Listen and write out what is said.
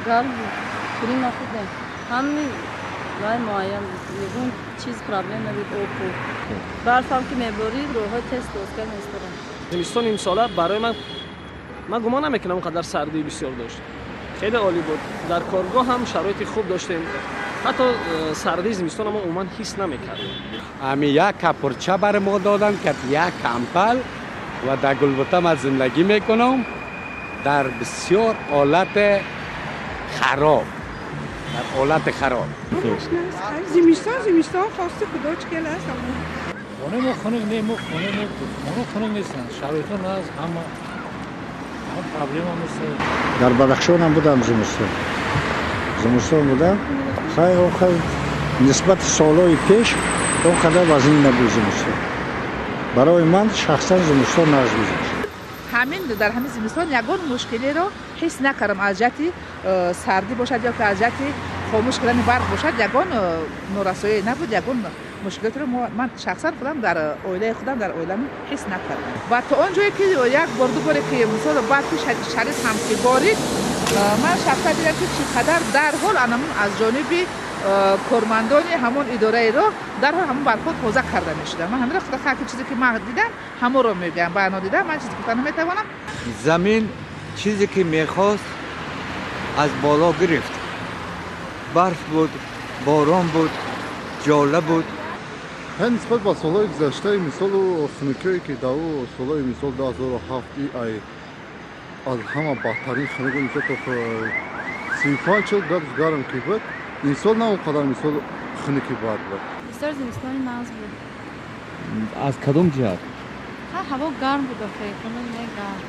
Гарм буд, хунук нахӯрдем. Ҳами вай муайян буд, ягон чиз проблем набуд, об буд. Барфам ки меборид, роҳҳои тез тозка меистоданд. Зимистони имсола барои ман гумон намекунам он қадар сардии бисёр дошт. Хеле олӣ буд. Дар коргоҳ ҳам шароити хуб доштем. Ҳатто сардии зимистона мо умуман ҳис намекардем. Ами як капурча бар мо доданд, ки як кампал ва дар Гулбута ман зиндагӣ мекунам дар бисёр ҳолати хароб, дар ҳолати хароб. Зимистон, зимистон, хости худо чӣ хел аст. Хонаи мо хунук не, мо хонаи мо хона хунук нестанд, шароитҳо нағз, ҳама ҳама проблема нест. Дар Бадахшонам будам зимистон, зимистон будам. Хай, охир нисбати солҳои пеш он қадар вазнин набуд зимистон. Барои ман шахсан зимистон нағз гузашт. Ҳамин дар ҳамин зимистон ягон мушкилеро ҳис накардам, аз ҷиҳати сардӣ бошад ё ки аз ҷиҳати хомӯш кардани барқ бошад, ягон норасоӣ набуд. Ягон мушкилотро ман шахсан худам дар оилаи худам, дар оилам ҳис накардам. Ва то он ҷое ки як бор, ду боре ки, мисол, барфи шадид ҳам ки борид, ман шахсан дидам, ки чӣ қадар дарҳол анамун аз ҷониби кормандони ҳамон идораи роҳ дарҳол ҳамон барфҳо тоза карда мешуданд. Ман ҳаминро худо ки чизе ки ман дидам, ҳамонро мегӯям, ба нодида ман чизе гуфта наметавонам. Замин чизе ки мехост, аз боло гирифт: барф буд, борон буд, ҷола буд. Нисбат ба солҳои гузаштаи мисолу хунукиҳое ки дар ӯ солҳои, мисол, 2007 ай аз ҳама бадтарин хунук, мисол, то 35, 40 градус гарм ки буд, имсол на он қадар, мисол, хунуки бад буд. Бисёр зимистони нағз буд. Аз кадом ҷиҳат? Ҳаво гарм буд, охе, хунук не, гарм.